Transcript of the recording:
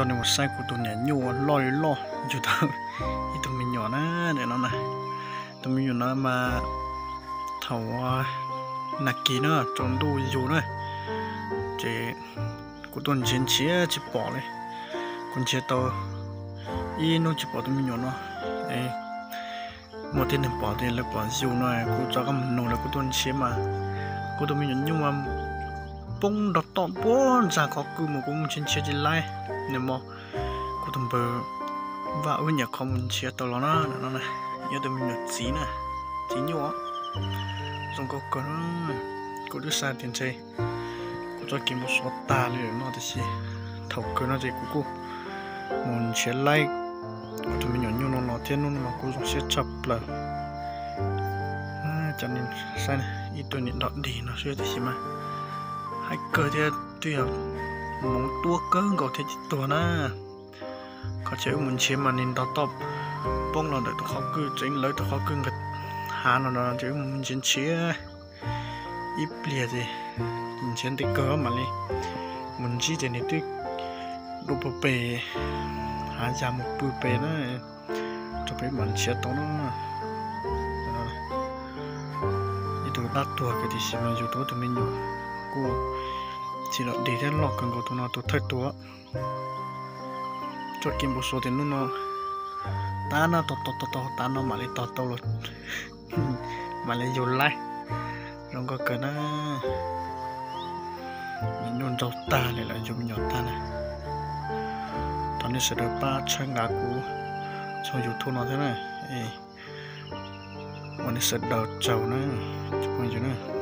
Nws mus saib kuv tus niam nyuj loj li loj yug tau ib tug me nyuam na, no na. Tus me nyuam no mas thaum nag kis na, tsaus ntuj yug na, ces kuv tuaj nrhiav nrhiav tsis pom li. Kuv nrhiav tau ib hnub tsis pom tus me nyuam no. Muaj tej neeg pom tias lawv pom yus no, kuv tso koj mus nug lawv, kuv tuaj nrhiav mas kuv tus me nyuam nyuj mas poob nrog toj puag ntsa qhov kwj mus, kuv mus nrhiav nrhiav tsis laib. Nws mas kuv tus npawg Vaj Ub nyiam qhov mus nrhiav tau los na, no na. Yog tus me nyuam txiv na, txiv nyuj, zoo nkauj kawg na. Kuv twb xav tias ntshe kuv txoj kev npau suav tag li lawm no, tiam sis thaum kawg no ces kuv kuj mus nrhiav laib kuv tus me nyuam nyuj no los thiab, hnub no mas kuv zoo siab tshaj plaws. Cov saib ib tug niam dog dig no xwb, tiam sis mas haib kawg thiab, twb yog hmoov tuab kawg nkaus thiaj tsis tuag na. Qhov chaw wb mus nrhiav mas nws nrog toj poob los ntawm tus qhov kwj, tseev lawv tus qhov kwj nkaus hav no no, ces wb mus nrhiav nrhiav ib pliag ces nrhiav ntev kawg mam li mus ntsib ces nws twb dua puag pem hav yas mus pw pem na, rau pem mam nrhiav tau na. Ib tug dab tuag kawg, tiam sis mas yus tus tus me nyuam kuj tsis dog dig thiab, loj kawg nkaus tus no, tus thawj tus. Txoj kev npau suav tias hnub no tab no tau tau tau tau, tab no mam li tau tau los, mam li yug laib. Zoo nkauj kawg na. Nyuam nyuj nrau tag li lawm, yug me nyuam tag na. Thov nej sawv daws pab txhawb nqa kuv tshooj YouTube no thiab na. Ua nej sawv daws tsaug na, cov phooj ywg na.